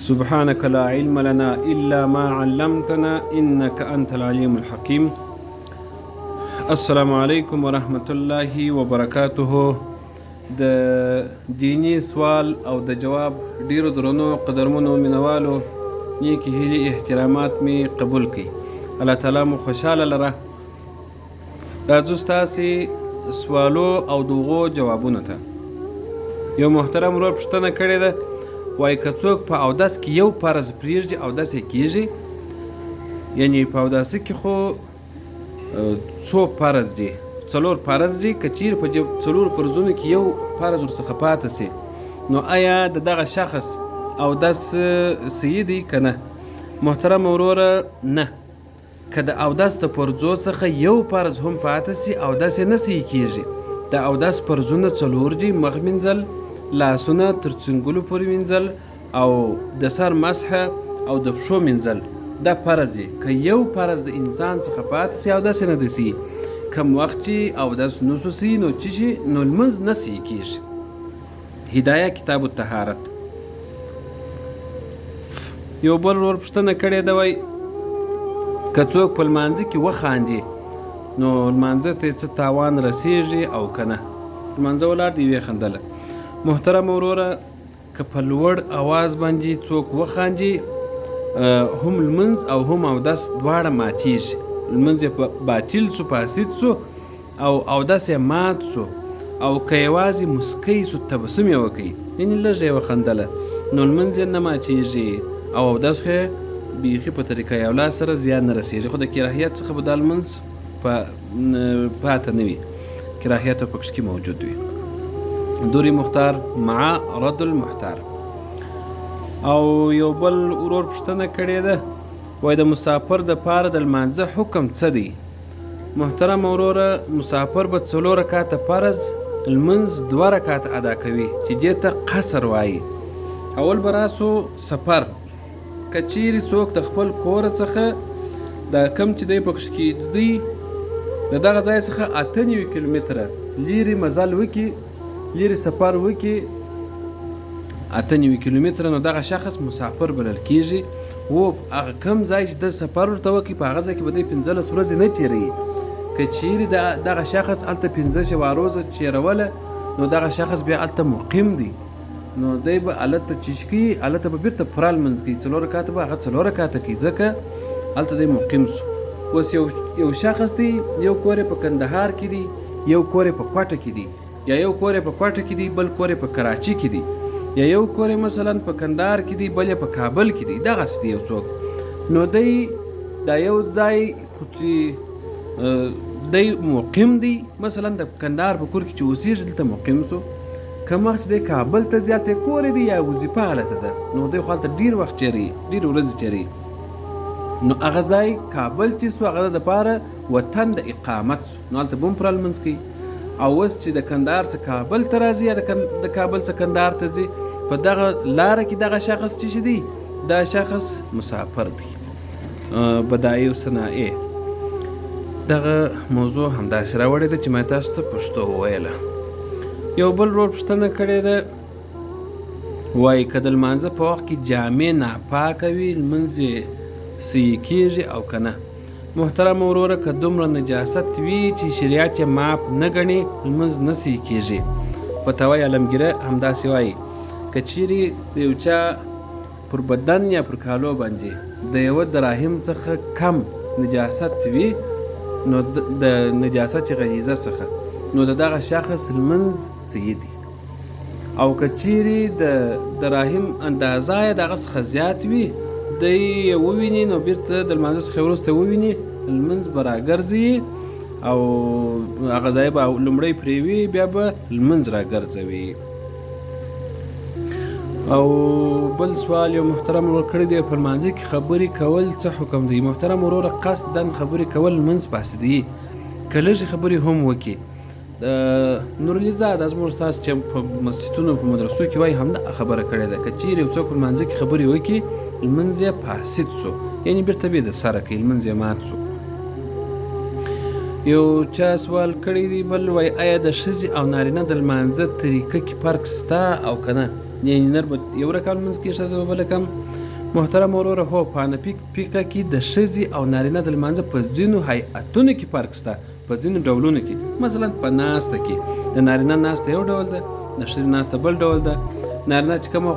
سبحانك لا علم لنا إلا ما علمتنا إنك أنت العليم الحكيم. السلام علیکم ورحمت الله وبرکاته. د دیني سوال او د جواب ډیرو درنو قدرمنو مینوالو نیکې هیلې احترامات مې قبول کړي. الله تعالی مو خوشحاله لره. راځو ستاسې سوالو او د هغو جوابونو ته. یو محترم ورور پوښتنه کړې ده، وایي که څوک په اودس کې یو فرض پرېږدي اودس یې کېږي؟ یعنی په اوداسه کې خو څو فرض دي، څلور فرض دي. که چیرې په څلور فرضونو کې یو فرض ورڅخه پاته سي نو آیا د دغه شخص اودس صحیح دی که نه؟ محترم وروره، نه. که د اودس د فرضو څخه یو فرض هم پاته سي اودس یې نه صحیح کیږي. د اودس فرضونه څلور دي: مخ مینځل، لاسونه تر څنګلو پورې مینځل، او د سر مسح، او د پښو مینځل. دا فرض دي. که یو فرض د انسان څخه پاته سي اودس یې نه دی صحیح. کوم وخت چې اودس نسو صحیح نو چی شي؟ نو لمونځ نه صحیح کیږي. هدایه کتاب الطهارت. یو بل ورور پوښتنه کړې ده، وایي که څوک په لمانځه کې وخاندي نو لمانځه ته یې څه تاوان رسیږي او که نه؟ لمانځه ولاړ دی ویې خندله. محترم وروره، که په لوړ اواز باندې څوک وخاندي هم لمونځ او هم اودس دواړه ماتیږي. لمونځ یې باطل سو، فاسد سو، او اودس یې مات سو. او که یوازې مسکی سو، تبسم یې وکړي، یعنې لږ یې وخندله، نو لمونځ یې نه ماتیږي او اودس خو یې بیخي په طریقه اولا سره زیان نه رسیږي، خو د کراهیت څخه به دا لمونځ پاته نه وي، کراهیت به پکښې کې موجود وي. دوری مختار مع رد المحتار. او یو بل ورور پوښتنه کړې ده، وایي د مسافر د پاره د لمانځه حکم څه دی؟ محترم وروره، مسافر به څلور رکعته فرض لمونځ دوه رکعته ادا کوي چې دې ته قصر وایي. اول به راسو سفر. که چیرې څوک د خپل کور څخه دا کم چې دی پکښې کې دی د دغه ځای څخه 98 کیلومتره لیرې مزل وکړي، لیرې سفر وکړي 98 کیلومتره، نو دغه شخص مسافر بلل کیږي. و هغه کم ځای چې د سفر ورته وکړي په هغه ځای کې به دی 15 ورځې نه تېروي. که چیرې دغه شخص هلته 5 شواروزه تېروله نو دغه شخص بیا هلته مقیم دی، نو دی به هلته چیش کوي، هلته به بیرته پوره لمونځ کوي، څلور رکعته به هغه څلور رکعته کوي، ځکه هلته دی مقیم سو. اوس یو شخص دی، یو کور یې په کندهار کې دی، یو کور یې په کوټه کې دی، یا یو کور یې په کوټه کې دی، بل کور یې په کراچي کې دی، یا یو کور یې مثلا په کندهار کې دی، بل یې په کابل کې دی، دغسې دی یو څوک. نو دی دا یو ځای خو چې دی مقیم دی، مثلا د کندهار په کور کې چې اوسېږي دلته مقیم سو، کوم وخت چې دی کابل ته ځي هلته یې کور دی یا وظیفه هلته ده، نو دی خو هلته ډېر وخت تېروي، ډېرې ورځې تېروي، نو هغه ځای کابل چې سو هغه دپاره وطن د اقامت سو، نو هلته به هم پوره لمونځ کوي. او اوس چې د کندهار څخه کابل ته راځي یا د کابل څخه کندهار ته ځي، په دغه لاره کې دغه شخص چې دی دا شخص مسافر دی. بدایع او صنایع دغه موضوع همداسې راوړې ده چې ما تاسو ته پښتو وویله. یو بل ورور پوښتنه کړې ده، وایي که د لمانځه په وخت کې جامې ناپاکه وي لمونځ یې صحیح کیږي او که نه؟ محترم وروره، که دومره نجاست وي چې شریعت یې معاف نه ګڼي لمونځ نه صحیح کیږي. فتاوی عالمګیره همداسې وایي، که چیرې د یو چا پر بدن یا پر کالو باندې د یوه دراهم څخه کم نجاست وي نو د نجاست غلیظه څخه، نو د دغه شخص لمونځ صحیح دی. او که چیرې د دراهم اندازه یې د هغه څخه زیات وي، دی یې وویني نو بیرته د لمانځه څخه وروسته وویني، لمونځ به راګرځي او هغه ځای به لومړی پرېوي، بیا به لمونځ راګرځوي. او بل سوال یو محترم ورور کړی دی، په لمانځه کې خبرې کول څه حکم دی؟ محترم وروره، قصداً خبرې کول لمونځ فاسدوي، که لږې خبرې هم وکړي. نورعلي زاده زموږ ستاسو چې په مسجدونو په مدرسو کې وایي همدا خبره کړې ده، که چیرې یو څوک په لمانځه کې خبرې وکړي لمونځ یې فاسد سو، یعنې بیرته به یې د سره کوي، لمونځ یې مات سو. یو چا سوال کړی دی، بل وایي آیا د ښځې او نارینه د لمانځه طریقه کې فرق سته او که نه؟ یعنی نر به یو رقم لمونځ کوي، ښځه به بل رقم. محترم وروره، هو په حنفي فقه کې د ښځې او نارینه د لمانځه په ځینو هیئتونو کې فرق شته، په ځینو ډولونو کې، مثلا په ناسته کې د نارینه ناسته یو ډول ده، د ښځې ناسته بل ډول ده. نارینه چې کومه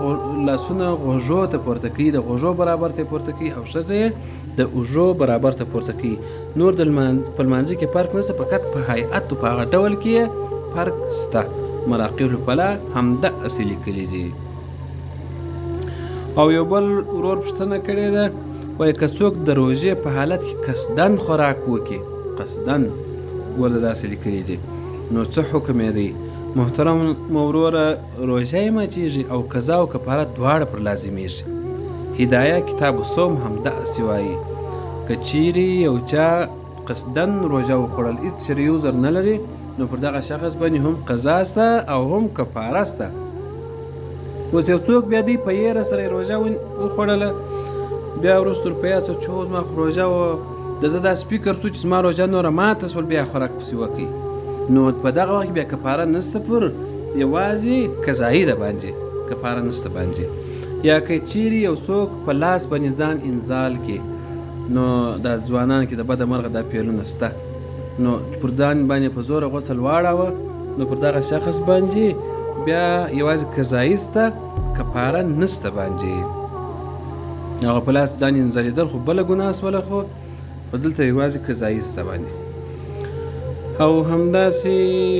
لاسونه غوږو ته پورته کوي، د غوږو برابر ته پورته کوي، او ښځه یې د اوږو برابر ته پورته کوي. نور د په لمانځه کې فرق نشته، فقط په هیئت او په هغه ډول کې یې فرق شته. مراقي الفلاح همداسې لیکلي دي. او یو بل ورور پوښتنه کړې ده، وایي که څوک د روژې په حالت کې قصداً خوراک وکړي، قصداً ورته داسې لیکلي دي، نو څه حکم یې دی؟ محترم وروره، روژه یې ماتېږي او قضا او کفاره دواړه پر لازمېږي. هدایه کتاب الصوم همداسې وایي، که چیرې یو چا قصداً روژه وخوړل، هیڅ شرعي عذر نه لري، نو پر دغه شخص باندې هم قضا سته او هم کفاره سته. اوس یو څوک بیا دی په یره سره روژه وخوړله، بیا وروسته ورپه یاد سو چې هو زما خو روژه وه، د ده داسې فکر سو چې زما روژه نوره ماته سول، بیا خوراک پسې وکړي، نو په دغه وخت کې بیا کفاره نسته، پر یوازې قضایي ده باندې کفاره نسته باندې. یا که چیرې یو څوک په لاس باندې ځان انزال کړي، نو دا ځوانان کې د بده مرغه دا فعلونه سته، نو پر ځان باندې په زوره غسل واړاوه، نو پر دغه شخص باندې بیا یوازې قضایي سته، کفاره نسته باندې. هغه په لاس ځان انزالېدل خو بله ګناه سوله، خو دلته یوازې قضایي سته باندې. او همداسې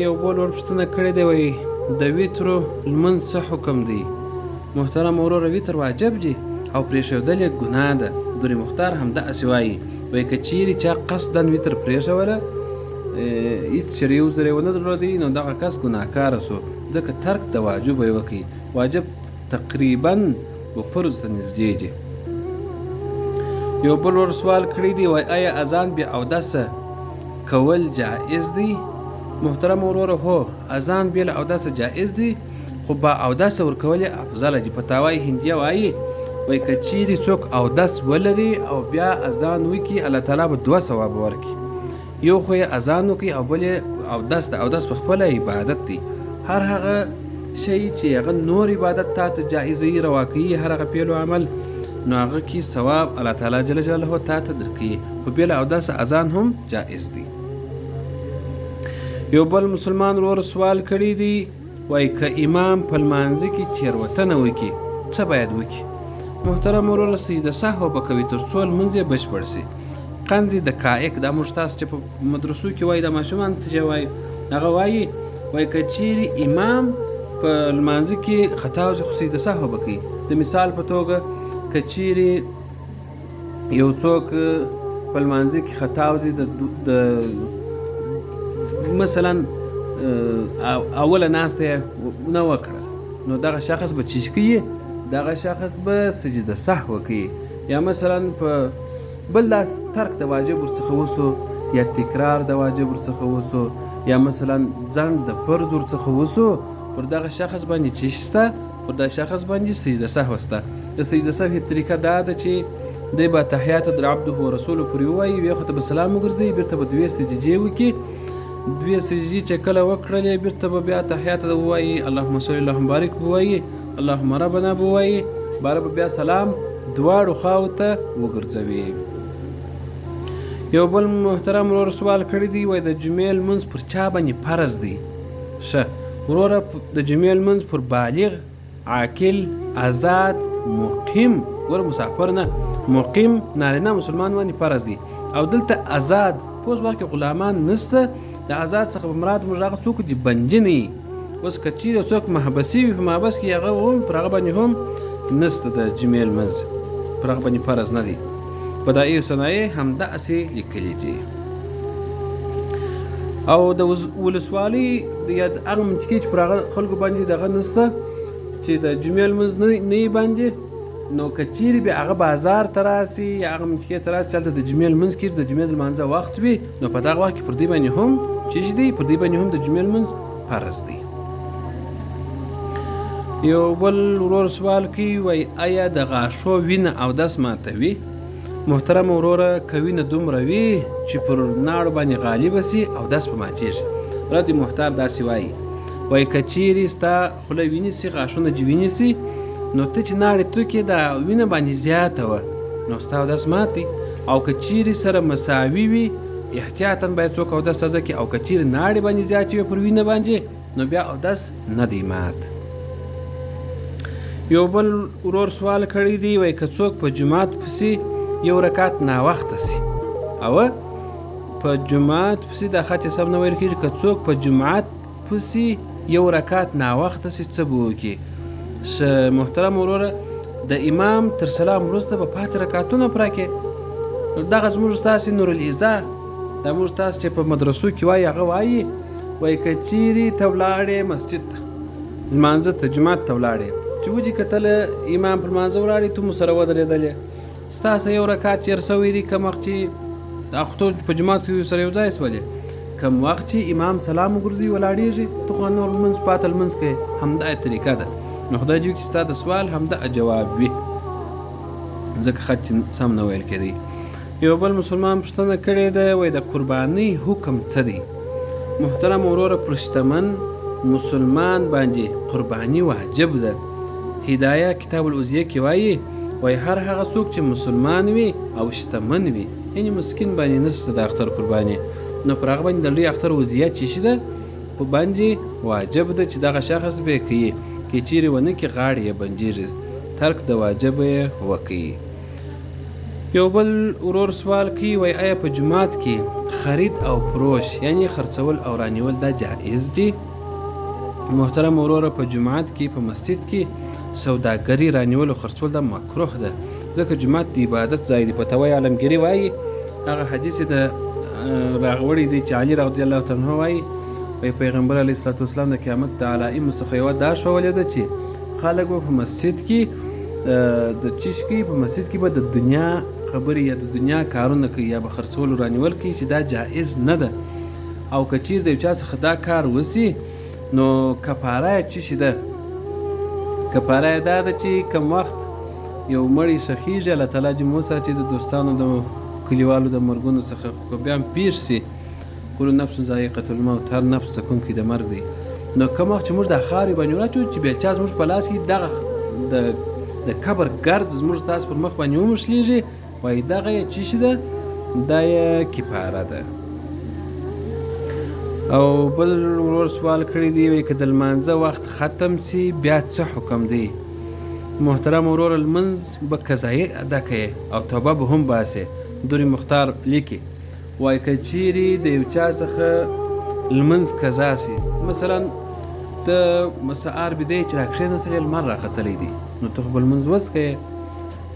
یو بل ور پوښتنه کړې دی، وایي د وترو لمونځ څه حکم دی؟ محترم وروره، وتر واجب دی او پرېښودل یې ګناه ده. درې مختار همداسې وایي، وایي که چیرې چا قصداً وتر پرېښوله، هیڅ شرعي عذر یې ونه درلودی، نو دغه کس ګناهکاره سو، ځکه ترک د واجب یې وکړي. واجب تقریبا و فرض ته نږدې دی. یو بل ور سوال کړی دی، وایي آیا اذان بې اودسه کول جائز دی؟ محترم وروره، هو اذان بې له اودسه جائز دی، خو با اودسه ورکول یې افضله دي. فتاوی هندیه وایي، وایي که چیرې څوک اودس ولري او بیا اذان وکړي، الله تعالی به دوه ثوابه ورکړي. یو خو یې اذان وکړي او بل یې اودس ده. اودس په خپله عبادت دی. هر هغه شی چې هغه نور عبادت تا ته جایزوي، روا کوي، هر هغه فعل و عمل، نو هغه کې ثواب الله تعالی جل جلاله تا ته درکوي. خو بې له اودسه اذان هم جایز دی. یو بل مسلمان ورور سوال کړی دی، وایي که امام په لمانځه کې تېروتنه وکړي، څه باید وکړي؟ محترم وروره، سجده سهو به کوي تر څو لمونځ یې بشپړ سي. قنځې د کائک، دا موږ تاسو چې په مدرسو کې وایي، دا ماشومان ته چې وایي، هغه وایي، وایي که چیرې امام په لمانځه کې خطا وشي، خو سجده سهو به کوي. د مثال په توګه که چیرې یو څوک په لمانځه کې خطا وشي، د مثلا اوله ناسته یې نه وکړه، نو دغه شخص به چې کوي، دغه شخص به سجده سهو کوي. یا مثلا په بل داس ترک د واجب ورڅخه وسو، یا تکرار د واجب ورڅخه وسو، یا مثلا ځنډ د فرض ورڅخه وسو، پر دغه شخص باندې چې شته، پر دغه شخص باندې سجده سهو شته. د سجده سهوې طریقه دا ده چې دی به تحیات در عبده و رسوله پورې ووایي، بیا خو ته به سلام وګرځوي، بېرته به دوې سجدې وکړي، دوې سجدې چې کله وکړلې، بېرته به بیا تحیات ته ووایي، اللهم صل اللهم بارک به ووایي، اللهم ربنا به ووایي، باره به بیا سلام دواړو خواو ته وګرځوي. یو بل محترم ورور سوال کړی دی، وایي د جمعې لمونځ پر چا باندې فرض دی؟ ښه وروره، د جمعې لمونځ پر بالغ، عاقل، آزاد، مقیم، ګوره مسافر نه، مقیم نارینه مسلمان باندې فرض دی. او دلته آزاد په اوس وخت کې غلامان نشته، د آزاد څخه په مراد موږ هغه څوک چې بندي نه وي. اوس که چیرې څوک محبسي وي، په محبس کې هغه هم پر هغه باندې هم نشته د جمعې لمونځ، پر هغه باندې فرض نه دی. بدایع صنایع همداسې لیکلي دي. او د ولسوالۍ یا د هغه منطقې چې پر هغه خلکو باندې دغه نشته چې د جمعې لمونځ نه وي باندې، نو که چیرې بیا هغه بازار ته راسي یا هغه منطقې ته راسي چې هلته د جمعې لمونځ کېږي، د جمعې د لمانځه وخت وي، نو په دغه وخت کې پر دوی باندې هم چې دی، پر دوی باندې هم د جمعې لمونځ فرض دی. یو بل ورور سوال کوي، وایي آیا د غاښو وینه اودس ماتوي؟ محترم وروره، که وینه دومره وي چې پر ناړو باندې غالبه سي، اودس په ماتېږي. رد محتار داسې وایي، وایي که چیرې ستا خوله وینې سي، غاښونه دې وینې سي، نو ته چې ناړې توکې دا وینه باندې زیاته وه، نو ستا اودس مات دی. او که چیرې سره مساوي وي، احتیاطاً باید څوک اودس تازه کړي. او که چیرې ناړې باندې زیاتې وي پر وینه باندې، نو بیا اودس نه دی مات. یو بل ورور سوال کړی دی، وایي که څوک په جومات پسې یو رکعت ناوخته سي، او په جومات پسې دا خط یې سم نه ویل کېږي، که څوک په جومات پسې یو رکعت ناوخته سي څه به وکړي؟ محترم وروره، د امام تر سلام وروسته به پاتې رکعتونه پوره کړې. دغه زموږ تاسې نورالعزه، دا موږ تاسې چې په مدرسو کې وایي، هغه وایي، وایي که چیرې ته ولاړې مسجد ته، لمانځه ته، جومات ته ولاړې، چې ودې کتله امام پر لمانځه ولاړې، ته مو سره ودرېدلې، ستا سره یو رکعت تېر سوی دی، کوم وخت چې دا خو ته په جومات کې سره یو ځای سولې، کوم وخت چې امام سلام وګرځوي ولاړېږي، ته خو نور لمونځ پاته لمونځ کوې. همدا یې طریقه ده. نو خدای دې وکړي ستا د سوال همدا جواب وي، ځکه خط چې سم نه ویل کېدی. یو بل مسلمان پوښتنه کړې ده، وایي د قربانۍ حکم څه دی؟ محترم وروره، پر شتمن مسلمان باندې قرباني واجب ده. هدایه کتاب العضیه کې وایي، وایي هر هغه څوک چې مسلمان وي او شتمن وي، یعنې مسکین باندې نشته د اختر قرباني، نو پر هغه باندې د لوی اختر وضیه چې شي ده په باندې واجب ده چې دغه شخص به یې کوي، که چیرې ونه کړي غاړې یې بندېږي، ترک د واجبه یې وکوي. یو بل ورور سوال کوي، وایي آیا په جومات کې خرید او فروش، یعنی خرڅول او رانیول، دا جایز دي؟ محترم وروره، په جومات کې، په مسجد کې سوداګري رانیول او خرڅول دا مکروه ده، ځکه جومات د عبادت ځای دی. فتاوی عالمګیري وایي، هغه حدیث د راغوړی دی چې علي رضی الله تعالی عنه وایي، وایي پیغمبر علیه الصلاة والسلام د قیامت د علائمو څخه یوه دا ښوولې ده چې خلک به په مسجد کې د چیش کوي، په مسجد کې به د دنیا خبرې یا د دنیا کارونه کوي، یا به خرڅول رانیول کوي، چې دا جایز نه ده. او که چیرې د یو چا څخه دا کار وسي، نو کفاره یې چی شي ده؟ کفاره یې دا ده چې کوم وخت یو مړی ښخېږي، الله تعالی دې مو وساتي د دوستانو د کلیوالو د مرګونو څخه، خو که بیا هم پېښ سي، کل نفس ذائقة الموت، هر نفس څکونکی د مرګ دی. نو کوم وخت چې موږ دا خاورې باندې وراچو، چې بیا چا زموږ په لاس کې دغه د قبر ګرد زموږ تاسو پر مخ باندې وموښلېږي، وایي دغه یې چی شي ده؟ دا یې کفاره ده. او بل ورور سوال کړی دی، وایي که د لمانځه وخت ختم سي بیا څه حکم دی؟ محترم ورور، لمونځ به قضایي ادا کوې او توبه به هم باسې. دوري مختار لیکي، وایي که چیرې د یو چا څخه لمونځ قضا سي، مثلا ته سهار بیده یې چې راکښېناستلې، لمر راختلی دی، نو ته خو به لمونځ وڅکې،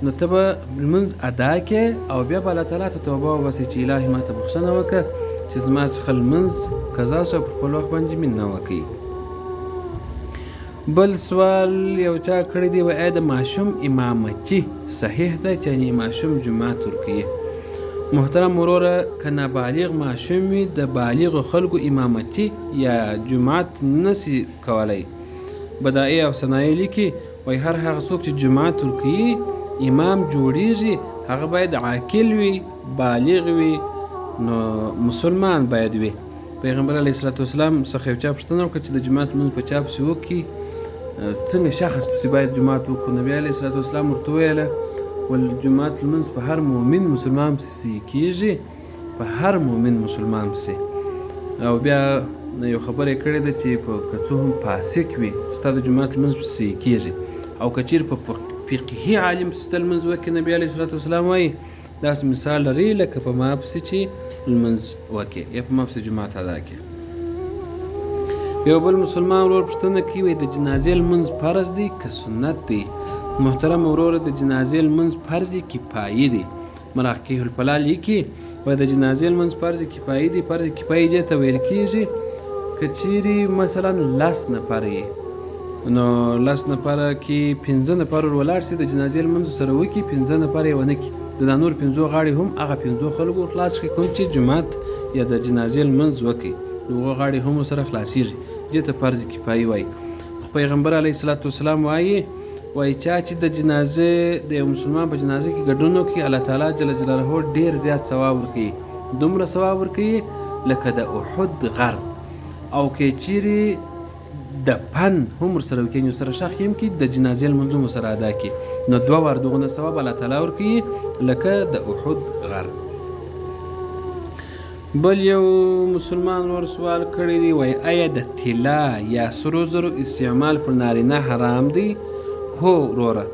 نو ته به لمونځ ادا کړې او بیا به الله تعالی ته توبه وباسې چې الهي ما ته بخښنه وکړه چې زما څخه لمونځ قضا سو، پر خپل وخت باندې مې نه وکړي. بل سوال یو چا کړی دی، وایي آیا د ماشوم امامتي صحیح ده، چې یعنې ماشوم جومات ورکوي؟ محترم وروره، که نابالغ ماشوم وي، د بالغو خلکو امامتي یا جومات نسی کولی. بدایع او صنایع لیکي، وایي هر هغه څوک چې جومات ورکوي، امام جوړیږي، هغه باید عاقل وي، بالغ وي، نو مسلمان باید وي. پیغمبر علیه الصلاة والسلام څخه یو چا پوښتنه وکړه چې د جومات لمونځ په چا پسې وکړي، څنګه شخص پسې باید جومات وکړو؟ نبی علیه الصلاة والسلام ورته وویله، ول جومات لمونځ په هر مؤمن مسلمان پسې کیږي، په هر مؤمن مسلمان پسې. او بیا یو خبره یې کړې ده چې که څه هم فاسق وي، ستا د جومات لمونځ پسې کیږي. او که چیرې په فقهي عالم پسې ته لمونځ وکړې، نبی علیه الصلاة والسلام وایي داسې مثال لري لکه په ما پسې چې لمونځ وکړې یا په ما پسې جومات ادا کړې. یو بل مسلمان ورور پوښتنه کوي، وایي د جنازې لمونځ فرض دی که سنت دی؟ محترم ورور، د جنازې لمونځ فرض کفایي دی. مراقیه الفلاح لیکي، وایي د جنازې لمونځ فرض کفایي دی. فرض کفایي دې ته ویل کېږي که چیرې مثلا لس نفره یې، نو لس نفره کې پنځه نفر ور ولاړ سي، د جنازې لمونځ سره وکړي، پنځه نفره یې ونه کړي، د دا نور پنځو غاړې هم هغه پنځو خلکو خلاص کړي کوم چې جومات یا د جنازې لمونځ وکړي، نو هغو غاړې هم ورسره خلاصېږي. دې ته فرض کفایي وایي. خو پیغمبر علیه الصلاة والسلام وایي، وایي چا چې د جنازې د یو مسلمان په جنازه کې ګډون وکړي، الله تعالی جل جلاله ډېر زیات ثواب ورکوي، دومره ثواب ورکوي لکه د احد غر. او که چیرې دفن هم ورسره وکړي، یعنې ورسره ښخ یې هم کړي، د جنازې لمونځ هم ورسره ادا کړي، نو دوه وار دغونه ثواب الله تعالی ورکوي لکه د احد غر. بل یو مسلمان ورور سوال کړی دی، وایي آیا د طلا یا سرو زرو استعمال پر نارینه حرام دی؟ هو وروره،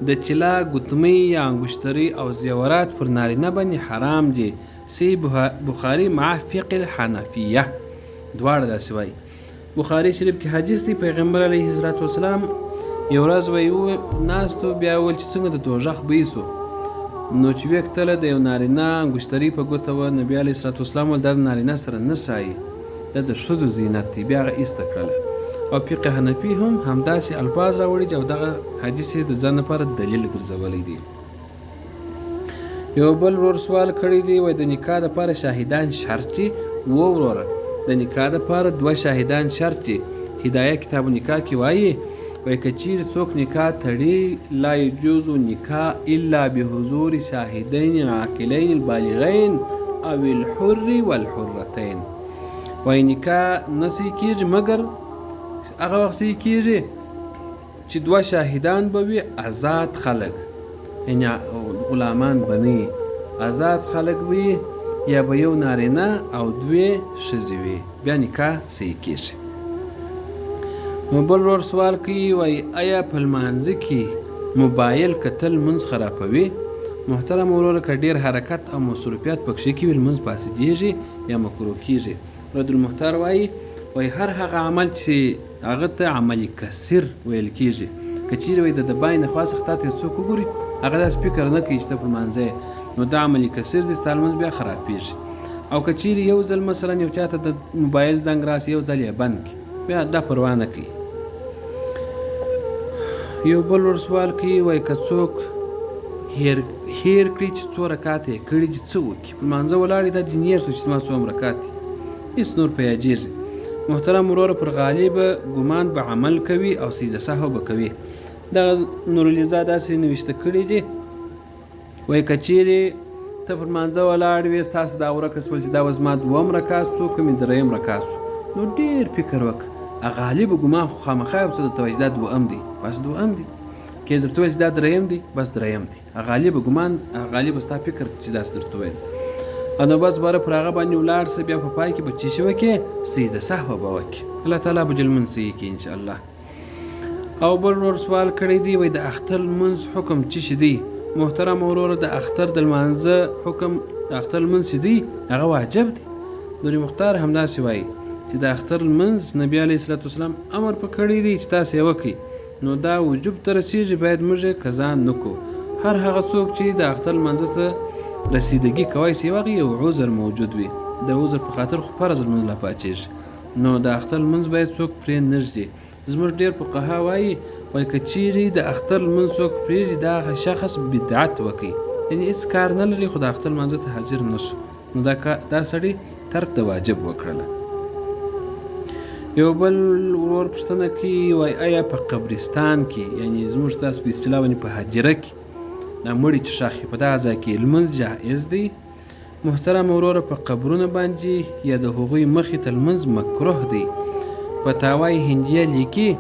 د طلا ګوتمۍ یا انګشترۍ او زیورات پر نارینه باندې حرام دي. صحیح بخاري مع فقه الحنفیه دواړه داسې وایي. بخاري شریف کې حدیث دی، پیغمبر علیه الصلاة والسلام یو ورځ وایي ناست و، بیا ویل چې څنګه د دوږخ بوی سو، نو چې ویې کتله د یو نارینه انګشترۍ په ګوته وه. نبي علیه الصلاة والسلام ویل دا د نارینه سره نه ښایي، دا د ښځو زینت دی. بیا هغه ایسته کړله. او فقه حنفي هم همداسې الفاظ راوړي دي او دغه حدیث یې د ځان لپاره دلیل ګرځولی دی. یو بل ورور سوال کړی دی، وایي د نکاح دپاره شاهدان شرط دي؟ وو وروره، د نکاح دپاره دوه شاهدان شرط دي. هدایه کتاب نکاح کې وایي، وایي که چیرې څوک نکاح تړي، لا یجوز نکاح الا بحضور شاهدین عاقلین البالغین او الحر والحرتین. وایي نکاح نه صحیح کیږي مګر هغه وخت صحیح کیږي چې دوه شاهدان به وي آزاد خلک، یعنی غلامان به نه وي، آزاد خلک به وي، یا به یو نارینه او دوې ښځې وي، بیا نکاح صحیح کیږي. نو بل ورور سوال کوي، وایي آیا په لمانځه کې موبایل کتل لمونځ خرابوي؟ محترم وروره، که ډیر حرکت او مصروفیت پکښې کې وي لمونځ فاسدیږي یا مکروه کیږي. رد المختار وایي، وایي هر هغه عمل چې هغه ته عمل کثیر ویل کیږي، که چیرې وایي د دبای نه خوا څخه تاته یو څوک وګوري، هغه داسې فکر نه کوي چې ته پر لمانځه یې، نو دا عمل کثیر دی، ستا لمونځ بیا خرابیږي. او که چیرې یو ځل مثلا یو چاته د موبایل زنګ راسي، یو ځل یې بند کړي، بیا دا پروا نه کوي. یو بل ور سوال کوي، وایي که څوک هیر هیر کړي چې څو رکعاته یې کړي دي، څه وکړي؟ په لمانځه ولاړ دا دې نیر سو چې زما څوم رکعات دي، هیڅ نور په یادېږي. محترم وروره، پر غالب ګمان به عمل کوي او سجده سهو به کوي. دغه نورالعزا داسې نوشته کړي دي، وایي که چیرې ته پر لمانځه ولاړ وې، ستاسو دا ورکه سول چې دا به زما دوم رکعت سو که مې دریم رکعت سو، نو ډېر فکر وکړه. غالب ګمان خو خامخا یو څه درته وایي چې دا دوم دی، بس دوم دی. که درته ویل چې دا دریم دی، بس دریم دی. غالب ګمان، غالب ستا فکر چې داسې درته ویل، نو بس باره پر هغه باندې ولاړ سه. بیا په پای کې به څه شي وکې؟ سجده سهوه به وکې، الله تعالی به دې لمونځ صحیح کړي انشاءالله. او بل ورور سوال کړی دی، وایي د اختر لمونځ حکم څه شي دی؟ محترم وروره، د اختر د لمانځه حکم، د اختر لمونځ چې دی هغه واجب دی. نور مختار همداسې وایي چې د اختر لمونځ نبي علیه الصلاة والسلام امر په کړی دی چې تاسې یې وکړئ، نو دا وجوب ته رسیږي، باید موږ یې قضا نه کړو. هر هغه څوک چې د اختر لمانځه ته رسیدګي کوی سي، هغه یو عذر موجود وي، د عذر په خاطر خو فرض لمونځ لا پاتېږي، نو د اختر لمونځ باید څوک پرې نه ږدي. زموږ ډېر فقها وایي، وایي که چیرې د اختر لمونځ څوک پرېږدي، دا هغه شخص بدعت وکړي، یعنې هیڅ کار نه لري خو د اختر لمانځه ته حاضر نه سو، نو دا دا سړي ترک د واجب وکړله. یو بل ورور پوښتنه کوي، وایي آیا په قبرستان کې، یعنې زموږ تاسو په اصطلاح باندې په هدیره کې دا مړي چې ښخ په دغه ځای کې لمونځ جائز دی؟ محترم وروره، په قبرونو باندې یا د هغوی مخې ته لمونځ مکروه دی. فتاوی هندیه لیکي،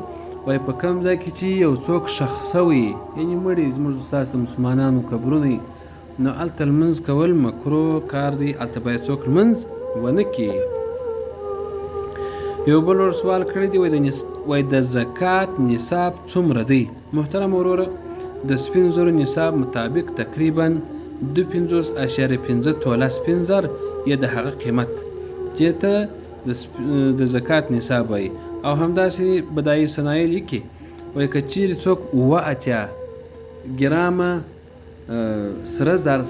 وایي په کوم ځای کې چې یو څوک ښخ سوی، یعنې مړي زموږ ستاسو د مسلمانانو قبرونه، نو هلته لمونځ کول مکروه کار دی، هلته باید څوک لمونځ ونه کړي. یو بل ور سوال کړی دی، وایي د زکات نصاب څومره دی؟ محترم وروره، د سپین زرو نصاب مطابق تقریبا 52.5 توله سپین زر یا د هغه قیمت چې ته د زکات نصاب وایي. او همداسې بدایي صنایع لیکي، وایي که چیرې څوک 87 ګرامه سره زر،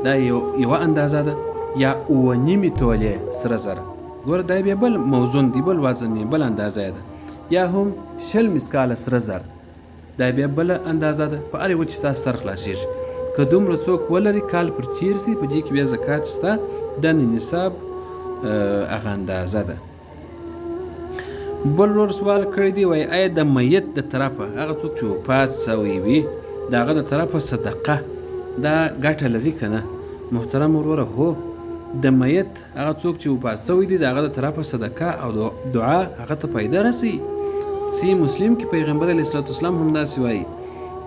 دا یوه اندازه ده، یا 7.5 تولې سره زر، ګوره دا بیا بل موزون دی، بل وزن دی، بل اندازه ده، یا هم 20 مسکاله سره زر، دا بیا بله اندازه ده. په هر یوه چې ستا سر خلاصېږي، که دومره څوک ولري کال پر تېر سي، په دې کې بیا زکات شته، دا د نصاب هغه اندازه ده. بل ورور سوال کړی دی، وایي آیا د میت د طرفه هغه څوک چې وفات سوی وي، د هغه د طرفه صدقه دا ګټه لري که نه؟ محترم وروره، هو، د میت هغه څوک چې وفات سوی دی، د هغه د طرفه صدقه او دعا هغه ته فایده رسوي. صحیح مسلم کې پیغمبر علیه الصلاة والسلام هم داسې وایي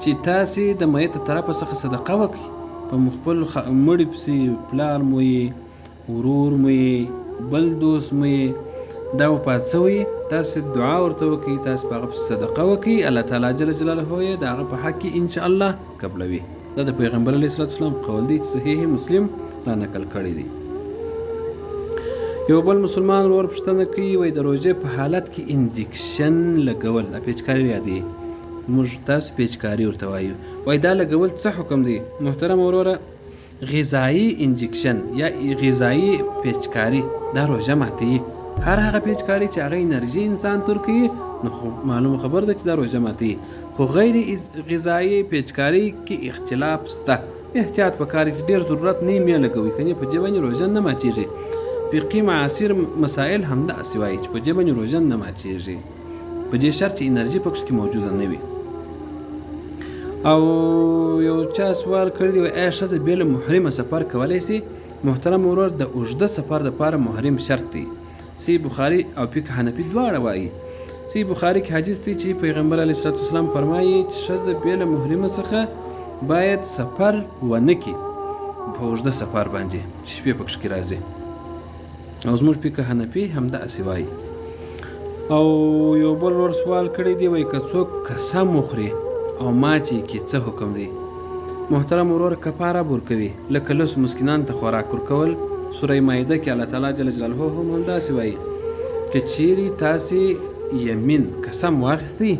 چې تاسې د میت طرفه څخه صدقه وکړئ په خپل مړي پسې، پلار مو یې، ورور مو یې، بل دوست مو یې، دا وفات شوی، تاسې دعا ورته وکړئ، تاسې په هغه پسې صدقه وکړئ، الله تعالی جل جلاله یې د هغه په حق کې ان شاء الله قبلوي. دا د پیغمبر علیه الصلاة والسلام قول دی چې صحیح مسلم را نقل کړی دی. یو بل مسلمان ورور پوښتنه کوي، وایي د روژې په حالت کې انجکشن لګول، دا پیچکاري یادوي، موږ تاسو پیچکاري ورته وایو، وایي دا لګول څه حکم دی؟ محترم وروره، غذایي انجکشن یا غذایي پیچکاري دا روژه ماتوي. هر هغه پیچکاري چې هغه انرژي انسان ته ورکوي نو خو معلومه خبره ده چې دا روژه ماتوي، خو غیر غذایي پیچکاري کې اختلاف شته. احتیاط پکار دی چې ډېر ضرورت نه وي مه لګوئ، کنې په دې باندې روژه نه ماتېږي. فقهي معاصر مسایل همداسې وایي چې په دې باندې روژه نه ماتېږي، په دې شرط چې انرژي پکښې کې موجوده نه وي. او یو چا سوال کړی دی، وایي آیا ښځه بې له محرمه سفر کولی شي؟ محترم ورور، د اوږده سفر دپاره محرم شرط دی. صحیح بخاري او فقه حنفي دواړه وایي. صحیح بخاري کې حدیث دی چې پیغمبر علیه الصلاة والسلام فرمایي چې ښځه بې له محرمه څخه باید سفر ونه کړي، په اوږده سفر باندې چې شپې پکښې کې راځي. او زموږ فقه حنفي همداسې وایي. او یو بل ورور سوال کړی دی، وایي که څوک قسم وخوري او ماتې یې کړي څه حکم دی؟ محترم ورور، کفاره به ورکوي، لکه لسو مسکینانو ته خوراک ورکول. سوره مائده کې الله تعالی جل جلاله هم همداسې وایي که چیرې تاسې یمین قسم واخیستی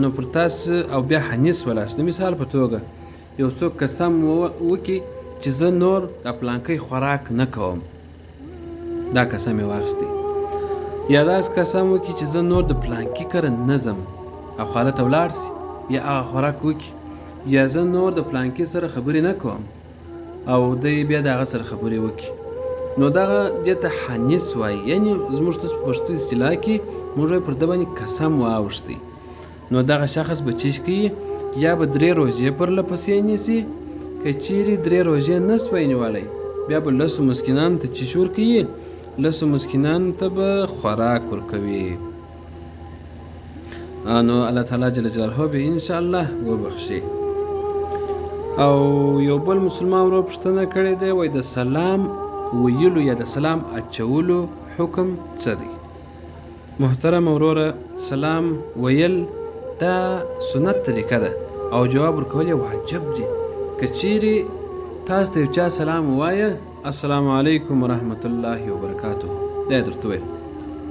نو پر تاسو او بیا حنیس ولاست. د مثال په توګه یو څوک قسم وکړي چې زه نور د پلانکی خوراک نه کوم، دا قسم یې واخیستی. یا داسې قسم وکړي چې زه نور د پلانکي کره نه ځم او خاله ته ولاړ سي، یا هغه خوراک وکړي، یا زه نور د پلانکي سره خبرې نه کوم او دی بیا د هغه سره خبرې وکړي، نو دغه دې ته حنیس وایي. یعنې زموږ تاسو په پښتو اصطلاح کې موږ وایو پر ده باندې قسم واوښتی. نو دغه شخص به چیش کوي؟ یا به درې روژې پرله پسې نیسي، که چیرې درې روژې نه سوای نیولی بیا به لسو مسکینانو ته چیش ورکوي؟ لسو مسکینانو ته به خوراک ورکوي. نو الله تعالی جل جلاله به ان شاء الله وبخښي. او یو بل مسلمان ورور پوښتنه کړې ده، وایي د سلام ویلو یا د سلام اچولو حکم څه دی؟ محترم وروره، سلام ویل دا سنت طریقه ده او جواب ورکول یې واجب دي. که چیرې تاسو ته یو چا سلام ووایه، السلام علیکم ورحمت الله وبرکاته، دا یې درته وویل،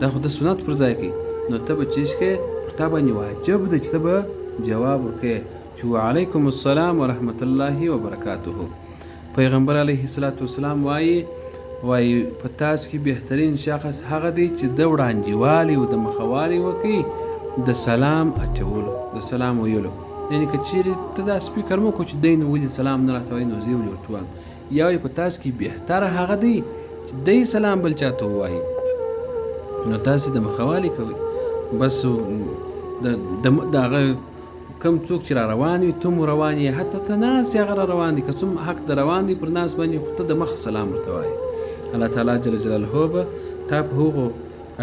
دا خو د سنت پر ځای کوي، نو ته به چیش کوې؟ پر تا باندې واجب ده چې ته به جواب ورکوې چې وعلیکم السلام ورحمت الله وبرکاته. پیغمبر علیه الصلاة والسلام وایي، وایي په تاسو کې بهترین شخص هغه دی چې د وړاندېوالی او د مخوالی وکړي د سلام اچولو، د سلام ویلو. یعنې که چیرې ته داسې فکر مه کوه چې دی نو ولې سلام نه راته وایي نو زه یې ولې ورته وایم. یا وایي په تاسو کې بهتره هغه دی چې دی سلام بل چاته ووایي، نو تاسې د مخوالی کوئ. بس د هغه کوم څوک چې را روان وي ته مو روان یې، حتی ته ناست یې هغه را روان دی، که څوم حق د روان دی پر ناست باندې، خو ته د مخه سلام ورته وایې. الله تعالی جل جلاله به تا په هغو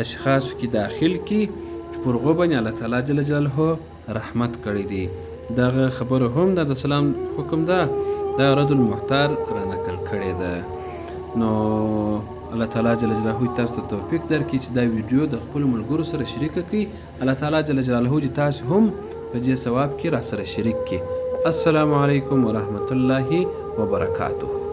اشخاصو کې داخل کړي چې پر هغو باندې الله تعالی جل جلاله رحمت کړی دی. دغه خبره هم دا د سلام حکم ده، دا رد المحتار را نقل کړې ده. نو الله تعالی جل جلاله تاسو ته توفیق درکړي چې دا ویډیو د خپلو ملګرو سره شریکه کړئ. الله تعالی جل جلاله دې تاسو هم په دې ثواب کې را سره شریک کړي. السلام علیکم ورحمت الله وبرکاته.